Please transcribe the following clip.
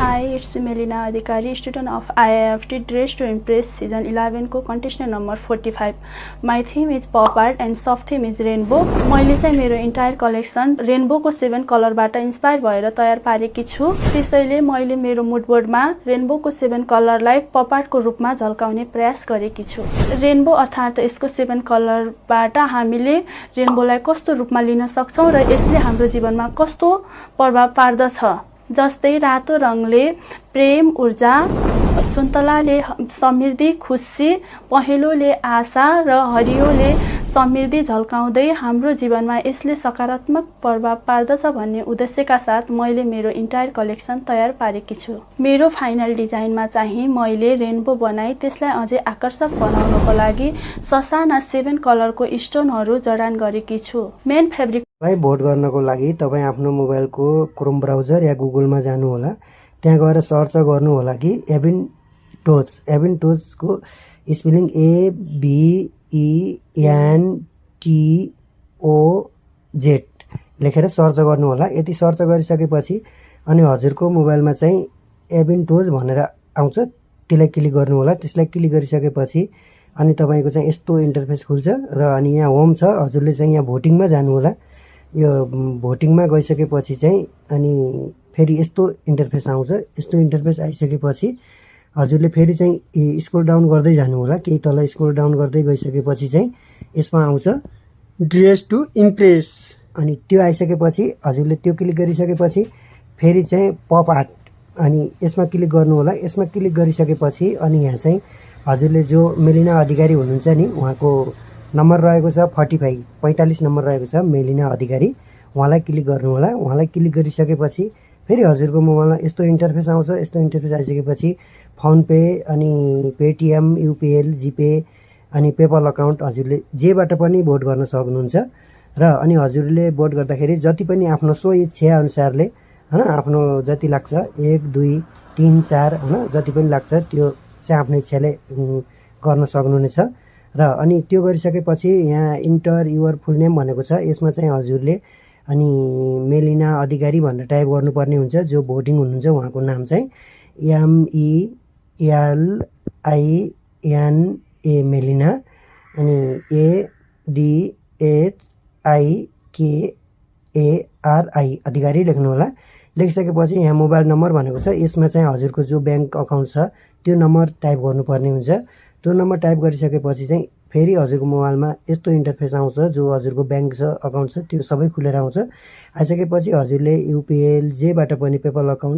Hi, it's Melina Adhikari, student of IIFT Dress to Impress Season 11 को contestant number 45. My theme is pop art and soft theme is rainbow. मैले चाहिँ मेरो entire collection rainbow को 7 कलरबाट inspire भएर तयार पारेकी छु। त्यसैले मैले मेरो मुड बोर्डमा रेनबो को 7 कलरलाई पप आर्ट को रूपमा झल्काउने प्रयास गरेकी छु। रेनबो अर्थात् यसको 7 कलरबाट हामीले रेनबोलाई कस्तो रूपमा लिन सक्छौं र यसले हाम्रो जीवनमा कस्तो प्रभाव पार्दछ। जस्तै रातो रङले प्रेम ऊर्जा, सुन्तलाले समृद्धि खुशी, पहेँलोले आशा र हरियोले समृद्धि झल्काउँदै हाम्रो जीवनमा यसले सकारात्मक प्रभाव पार्दछ भन्ने उद्देश्यका साथ मैले मेरो इन्टायर कलेक्सन तयार पारेकी छु। मेरो फाइनल डिजाइनमा चाहिँ मैले रेनबो बनाई त्यसलाई अझै आकर्षक बनाउनको लागि ससाना 7 कलरको स्टोनहरू जडान गरेकी छु। मेन फेब्रिक भोट गर्नको लागि तपाई आफ्नो मोबाइलको क्रोम ब्राउजर या गुगलमा जानु होला। त्यहाँ गएर सर्च गर्नु होला कि एबिन टोज को स्पेलिङ ABENTOZ लेखेर सर्च गर्नु होला। यति सर्च गरिसकेपछि अनि हजुरको मोबाइलमा चाहिँ एबिन टोज भनेर आउँछ, त्यसलाई क्लिक गर्नु होला। त्यसलाई क्लिक गरिसकेपछि अनि तपाईको चाहिँ यस्तो इन्टरफेस खुल्छ र अनि यहाँ होम छ। हजुरले चाहिँ यहाँ भोटिङमा जानु होला। यो भोटिङमा गइसकेपछि चाहिँ अनि फेरि यस्तो इन्टरफेस आउँछ। यस्तो इन्टरफेस आइसकेपछि हजुरले फेरि चाहिँ स्क्रोल डाउन गर्दै जानु होला। केही तल स्क्रोल डाउन गर्दै गइसकेपछि चाहिँ यसमा आउँछ ड्रेस टु इम्प्रेस। अनि त्यो आइसकेपछि हजुरले त्यो क्लिक गरिसकेपछि फेरि चाहिँ पप आर्ट अनि यसमा क्लिक गर्नु होला। यसमा क्लिक गरिसकेपछि अनि यहाँ चाहिँ हजुरले जो मेलिना अधिकारी हुनुहुन्छ नि, उहाँको नम्बर रहेको छ 45 नम्बर रहेको छ मेलिना अधिकारी, उहाँलाई क्लिक गर्नु होला। उहाँलाई क्लिक गरिसकेपछि फेरि हजुरको मोबाइलमा यस्तो इन्टरफेस आउँछ। यस्तो इन्टरफेस आइसकेपछि फोन पे अनि पेटिएम, युपिएल, जिपे अनि पेपल अकाउन्ट हजुरले जेबाट पनि भोट गर्न सक्नुहुन्छ। र अनि हजुरले भोट गर्दाखेरि जति पनि आफ्नो सो इच्छा अनुसारले हैन, आफ्नो जति लाग्छ 1 2 3 4 हैन, जति पनि लाग्छ त्यो चाहिँ आफ्नो इच्छाले गर्न सक्नुहुनेछ। र अनि त्यो गरिसकेपछि यहाँ इन्टर युवर फुल नेम भनेको छ। यसमा चाहिँ हजुरले अनि मेलिना अधिकारी भनेर टाइप गर्नुपर्ने हुन्छ। जो भोटिङ हुनुहुन्छ उहाँको नाम चाहिँ MELINA मेलिना अनि ADHIKARI अधिकारी लेख्नु होला। लेखिसकेपछि यहाँ मोबाइल नम्बर भनेको छ। यसमा चाहिँ हजुरको जो ब्याङ्क अकाउन्ट छ त्यो नम्बर टाइप गर्नुपर्ने हुन्छ। त्यो नम्बर टाइप गरिसकेपछि चाहिँ फेरि हजुरको मोबाइलमा यस्तो इन्टरफेस आउँछ। जो हजुरको ब्याङ्क छ, अकाउन्ट छ, त्यो सबै खुलेर आउँछ। आइसकेपछि हजुरले युपिएल जेबाट पनि पेपल अकाउन्ट